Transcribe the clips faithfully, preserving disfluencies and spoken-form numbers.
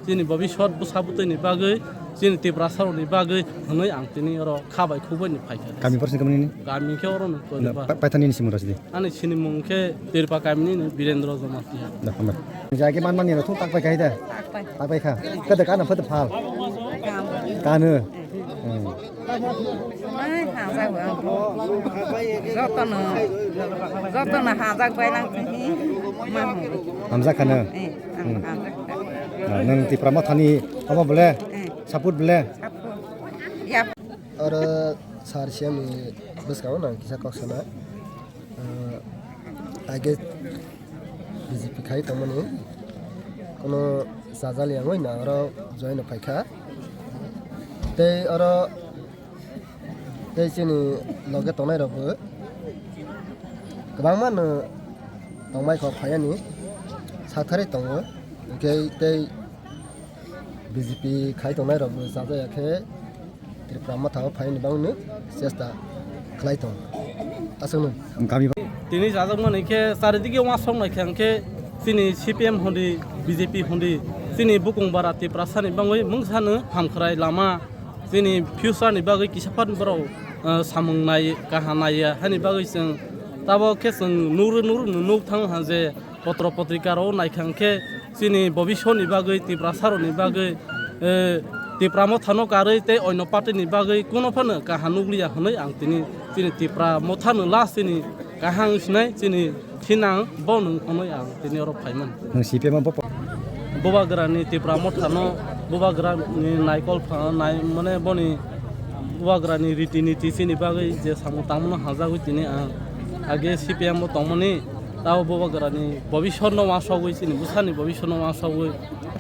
Chini bobiswt bwsa bwtwini bagwi, chini Tiprasarokni bagwi hwnwi ang tini oro kha bai khuk bai ni phaikha. Kami porsi kami ni? Kami khe oro no. Na, Koriba. Pa-, paithani ni simura sidi. Ani sinimung khe Tirpa kamini ni Birendra Jamatia. Da, hambai. Jage man mani rok thung tak pai khai da? Tak pai. Tak pai kha. Kada kana phata phal? Kam. Kanu. Hmm. Ai, hamjak bo ang. Jotono, jotono hamjak bai nang tini. Mamu. Hamjak khana? Eh, ang Hmm. hamjak. Na, nang Tipra Mothani omo bole? Eh. Support bole? Support. Ya. Oro sir C M ni bwskango nang kisa kok sana. Ah, age B J P khai tongmani kono sajali yangwi na oro join no phaikha. Tei oro tei chini loge tongnai rokbo kwbangma no tongmai kho phaiani sakthari tongo. Hwnkhe tei B J P khai tongnai rokbo chajaya khe Tripura Motha o phaini bagwi chesta khlai tong. Aswkno. Kami Tini chajakmani khe charidike uansuk naikha hwnkhe chini C P M hundi, B J P hundi, chini bukung bara Tiprasani bagwi mungsano hamkhrai lama, chini future ni bagwi kisa phan borok, eh, samung nai, kaham naiya hani bagwi chwng tabok khe chwng nugro nugro nuk thang ha je potro potrika rok naikha hwnkhe chini bobiswt ni bagwi, Tiprasa rok ni bagwi, eh, Tipra Motha no karwi tei onno party ni bagwi kuno phano kaham nukliya hwnwi ang tini, chini Tipra Motha no last chini kaham sinai chini thinang bo nung hwnwi ang tini oro phaimani. Nung C P M bo po- Bubagrani Tipra Motha no, Bubagrani naikol pha-, nai, mane boni Bubagrani riti niti chini bagwi je samung tangmano hajagwi tini ang age C P M o tongmani. Tabo Bubagrani bobiswt no uansugwi, chini bwsani bobiswt no uansugwi,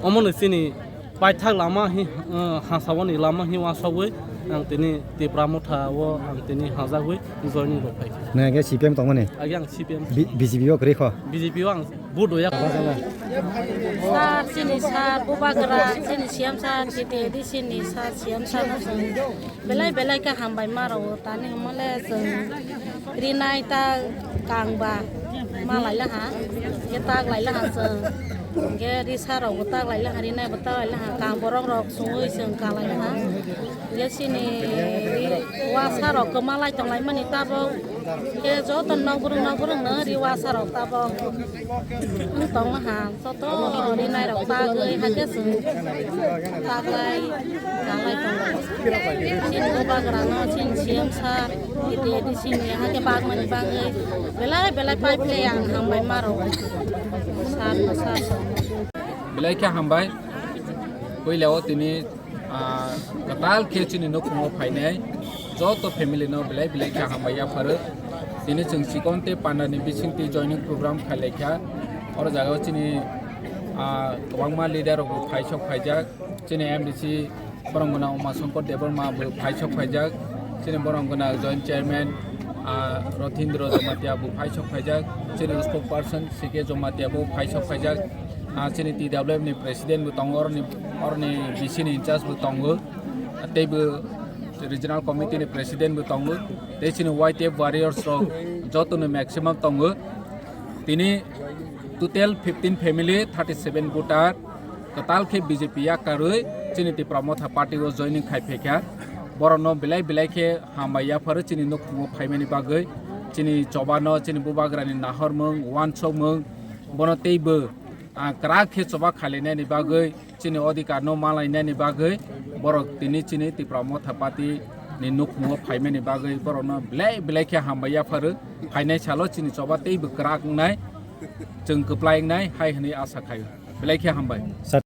omono chini paithak lama hi, eh, hasawani lama hi uansugwi ang tini Tipra Motha o ang tini hajagwi joining rok phaikha. Nang age C P M tongmani? Age ang C P M. B-, B J P o kwrwi kho? B J P o ang vote hoya. Sir, chini sir, Bubagra, chini C M sir, T T A D C ni sir, C M sir no chwng belai belai khe hambai ma rwo. Tani hwnmale chwng rinai ta kang ba ma lai laha, khe tak lai laha chwng. Hwnkhe risa rok bo tak lai laha, rinai bo tak lai laha, kang borok rok chwngwi chwng kang lai laha. Hwnkhe chini ri wasa rok kwma lai tong lai mani tabok. Khe joto nokbrwng nokbrwng no ri wasa rok tabok wng tong laha. Joto rinai rok bagwi hakhe chwng taklai, taklai tongo. Chini Bubagra no, chini C M sir, T T A D C ni hakhe bagmani bagwi belai belai pai phle ang hambai ma rwo. Sir no sir. Belai khe hambai. Puila o tini Ah, kwtal khe chini nukhungo phainai joto family no belai belai khe hambai yapharo. Tini chwng chikon tei panda ni bisingtwi joining program khlai kha. Oro jaga o chini, ah, kwbangma leader rok bo phaisok phaijak. Chini M D C borok gwnang Uma Shankar Debbarma bo phaisok phaijak. Chini borok gwnang joint chairman, ah, Rothindra Jamatia bo phaisok phaijak. Chini spokesperson C K Jamatia bo phaisok phaijak. Ah, chini T W F ni president bo tongo, oroni, oroni B C ni in charge bo tongo, tei bo regional committee ni president bo tongo, tei chini Y T F warriors rok joto ni maximum tongo. Tini total fifteen family, thirty seven voter, kwtal khe B J P yakarwi chini Tipra Motha party o joining khai phaikha. Borokno belai belai khe hambai yapharo chini nukhungo phaimani bagwi, chini chobano, chini bubagrani nahormung, uansukmung, bono teibo ah, kwrak khe choba khailainani bagwi, chini odhikar no malainani bagwi borok tini chini Tipra Motha Party ni nukhungo phaimani bagwi borokno belai belai khe hambai yapharo. Phainai salo chini choba teibo kwrak wngnai, chwng kwplai wngnai hai hwnwi asa khaio. Belai khe hambai. Sir.